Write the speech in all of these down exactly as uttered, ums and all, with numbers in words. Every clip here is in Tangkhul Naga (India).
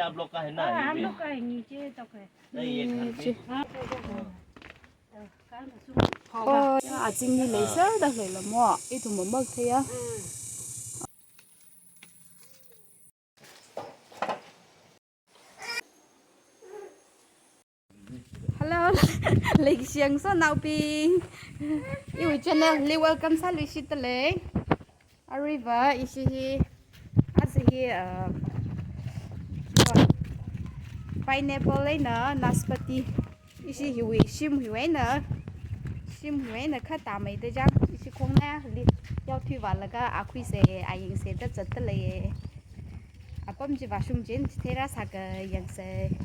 आप लोग का है ना, हाँ, ये हम भी। लोग का है, नीचे तक है। नहीं, ये घर भी। नीचे। हाँ, तो, तो, तो। तो, कहाँ का सुन? Oh, ya, azingli leisāda leilamo. Ithum mamaktheiya. Hello, leishiang so naobing. Iwui channel li welcome sāluishitdalei. Aruiva ishi hi, aja hi, uh, pineapple eina naspati. Ishi hiwui shim hiwui eina, shim hiwui eina kha tamei da jang. Ishi khongna li yaothui vālaga akhuise, ayingse da zatdalei. Apam chi vāshung chin, chithei rāsāka yangse.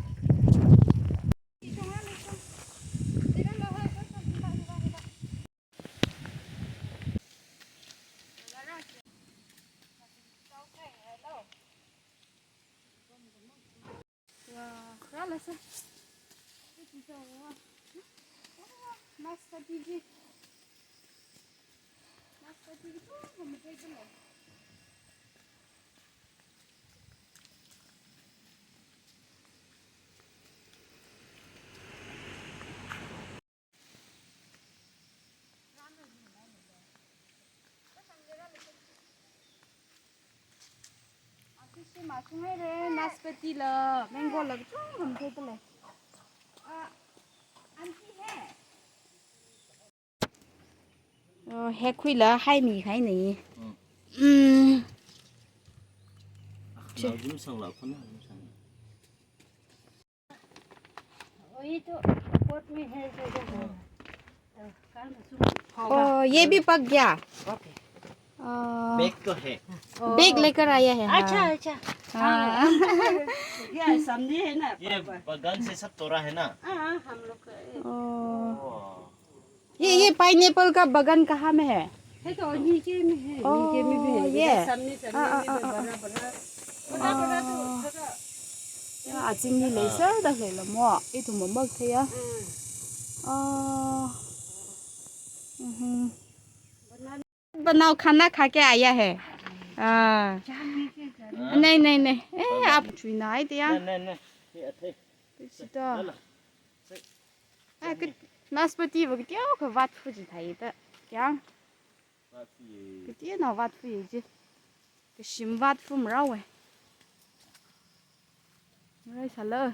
Wow, rālasa. Naspati ji. Naspati ji. Ashi shim mashung haire, naspati la, mango la, kachungkha matheidalei. Ah, auntie hai. Oh, hekhuila haimi khaini. Hmm. Hmm. Ah, chi. Nao jim sang la khona, jim sang. वही तो कोर्ट में है, जो, जो, जो। तो कल सुबह होगा। Oh, ये भी पक गया? ओके। Oh। बैग तो है। Oh। बैग लेकर आया है, हाँ। अच्छा, अच्छा। हाँ। हाँ। ये सामने है ना, ये पापा। बगान से सब तोड़ा है ना? हाँ, हाँ, हम लोग का ये। Oh। ओह। ये, ये pineapple का बगान कहाँ में है? है तो नीचे में है, ओह, नीचे में भी है। ये? इधर सामने, सामने हाँ, में हाँ, भी हाँ, हाँ। बड़ा, बड़ा, बड़ा, बड़ा तो ओह। थोड़ा। Ya, azingli leisāda leilamo. Ithum mamaktheiya. हम्म। Oh। हम्म। बनाओ, खाना खा के आया है। हाँ। नहीं, नहीं, नहीं। ए, आप छुई ना आए थे यहाँ। नहीं, नहीं, नहीं। ये अथे। Sita. Lala. Ah, ka, naspati va kateokha vātfu chithāi ta. Kya? Vātfu ye. Kateonao vātfu ye ji. Kashim vātfu marao e. Marai sāla.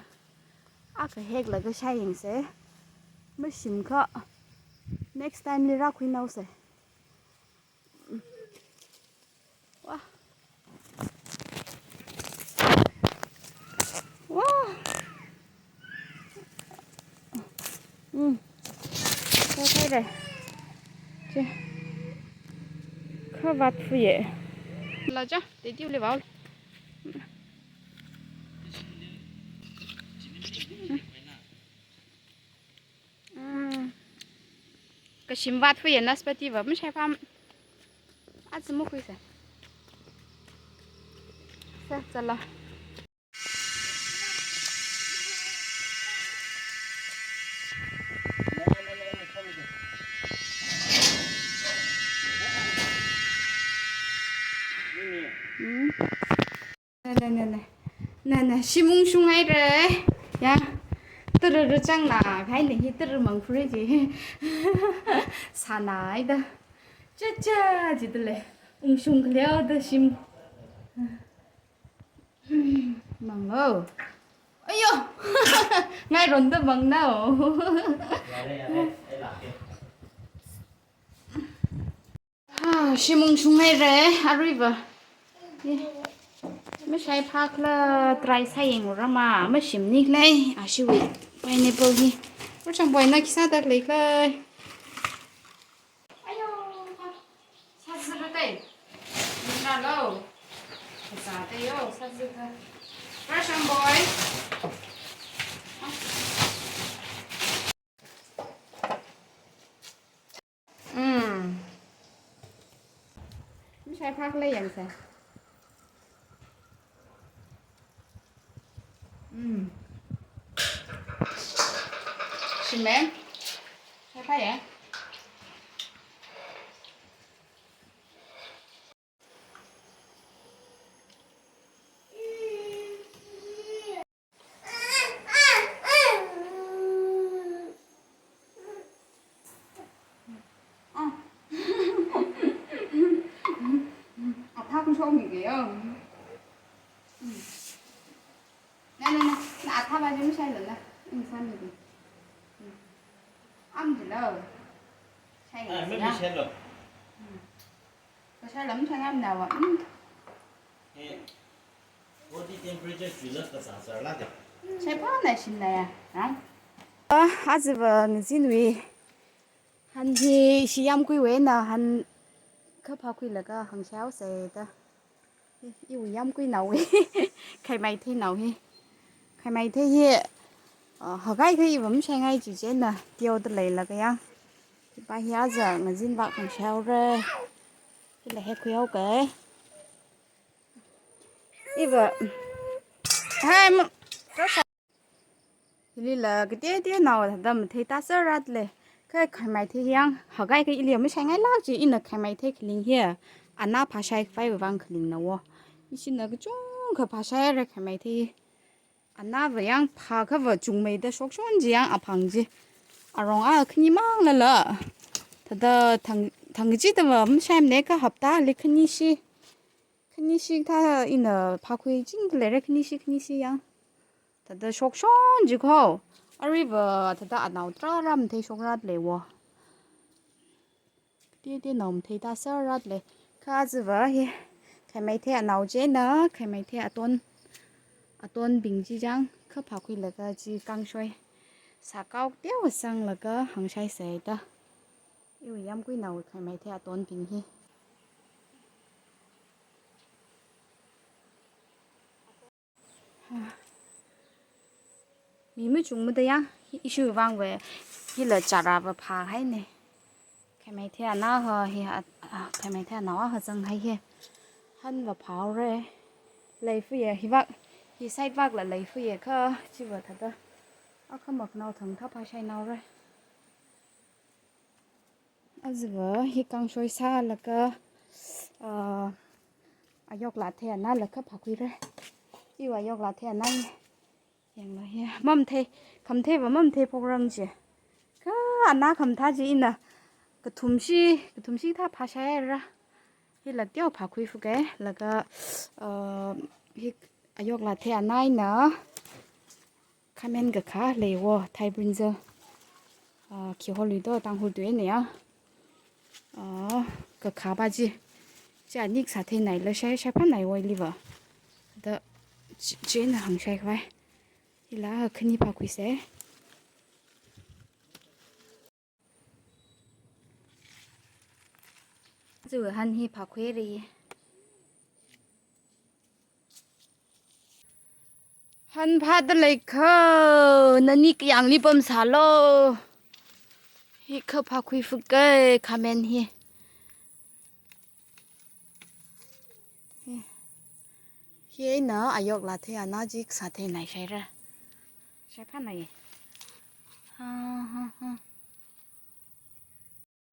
Akha heklaga shāyangse. Mashimkha. Next time li rākhuinaose. Wow. Wow. Hmm. Kha khaire. Chi. Kha vātfu ye. La cha, te tiu le vao. Hmm. Kashim vātfu ye naspati va mashai pham. Aja makhuise. Sa, zala. Hmm. Na, na, na, na. Na, na, shim ungshung haire. Ya. Tara rachang na, khaini hi tara mangfure ji. Sānai da. Cha cha ji da lei. Ungshung khaleo da shim. Manglo. Ayo. Ngairon da mangnao. Ha, shim ungshung haire, aruiva. Ye. Mashai phakla try sāyang rama, mashim ni khalei, ashiwui pineapple hi. Rachang boy na khi sāda khalei khalei. Ayo, sāzara tai. Nalo. Sāda yo, sāzara. Rachang boy. Mm. Mashai phakla yangse. Mm. Shime? Shai pha ye? Yo. Hmm. Na, na, na, na, athā ba jum shai lo na. Hmm, sami di. Hmm. Am di lo. Shai lo. Ah, maybe shai lo. Hmm. Ka shai lo, shai ngam na wa. Hmm. Eh. Body temperature tui la ka sa sa la de. Shai pa na shin na ya. Ha? Ah, azi ba ngazin wi. Han hi ishi yamkui wui eina han kha phākhuilaga hāngshao sai da. Iwui yamkuinao hi. Khaimaitheinao hi. Khaimaithei hi, ah, hagai kha iva mashaingai chi chieina teoda leilaga yang. Hi pa hi aza ngazin vak hāngshao re. Hila hekhuiao kai. Iva. Hai, ma-, Hili la kateoteonao thāda mathei ta sārat le. Kha khaimaithei yang, hagai kha ili mashaingai lak chi ina khaimaithei khaling hi. Ana phāshai khavai vang khaling na wo. Ishina kachungkha phāshai re khaimaithei. Ana va yang phākha va chungmeida shokshon chi yang aphang chi. Arong a khani mang lala. Thāda thang, thang chi ta va mashaimane kha hapta li khanishi. Khanishi thā ina phākhui ching leire khanishi, khanishi yang. Thāda shokshon chi kho. Ariva thāda anao tarāra mathei shokrat le wo. Kateoteonao mathei ta sārat le. Kha azi va hi. Khaimaithei anao chieina, khaimaithei aton, atonbing chi chang, kha phākhuilaga chi kangshoi. Sakao teowa sanglaga hāngshai sai da. Iwui yamkuinao khaimaithei atonbing hi. Mi machungmada yang, hi, ishi vang wui, hila chara va phāhaine. Khaimaithei ana ha, hi, a, a, khaimaithei ana ha zanghai hi. Han va phāhaore. Leifuye, hi vak, hi side vak la leifuye kha, chi va thāda. Akha maknao thang tha phāshainao re. Azi va hi kangshoi sālaga, ah, ayok lathei ana la kha phākhuire. Iwui ayok lathei ana hi. Yanglo hi. Mamathei, khamathei va mamathei phokrang chi. Kha ana khamathā chi ina kathumshi, kathumshi thā phāshaira. Hila teo phākhui fuke, laga, ah, hi ayok lathei ana ina. Khamen kakha lei wo, Thai brinjal. Ah, khi holuido, Tangkhul tui ne ya. Ah, kakha ba chi. Chi ani kasā theinai la shai, shaiphānai wo ili va. Da chi, chieina hāngshai khavai. Ila khani phākhui sai. Zu han hi phākhuire. Han phāda lei kha, nani kayāngli pamsālo. Hi kha phākhui fuke, khamen hi. Hi eina ayok lathei ana chi kasā theinai shaira. Shaiphānai. Ha, ha, ha.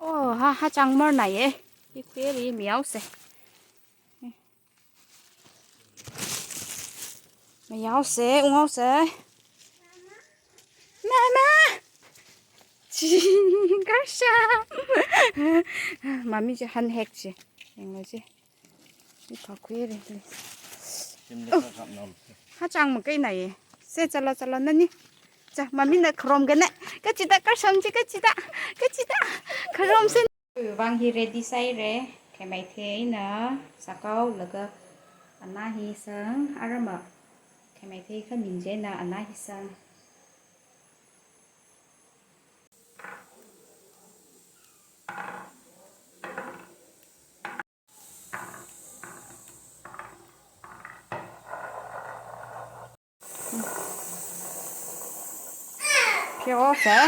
Oh, ha, ha, chang mar nai e. Hi khuiri miao se. Miao se, ungao se. Mama! Chi, karsha. Mami chi han hek chi. Yanglo chi. Hi phākhuire. Shimli Oh. Ka kap nom. Ha chang ma kai nai. Se chala chala nani. Cha mami na kharom gane. Kachida karsham chi kachida. Kachida. Kharom se. Vang hi ready saire. Khaimaithei na sakao laga ana hi sang arama. Khaimaithei kha minje na ana hi sang. Pure water.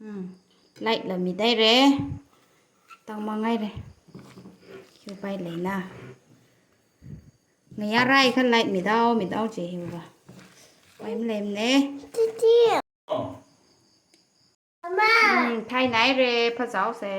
Hmm. Light la midaire. Tangmangaire. Kyu pai leina. Ngayā rai kha light midao, midao chi hiva. Oi, mlem ne. Titi. Mama. Hmm, thai nai re, phazao se.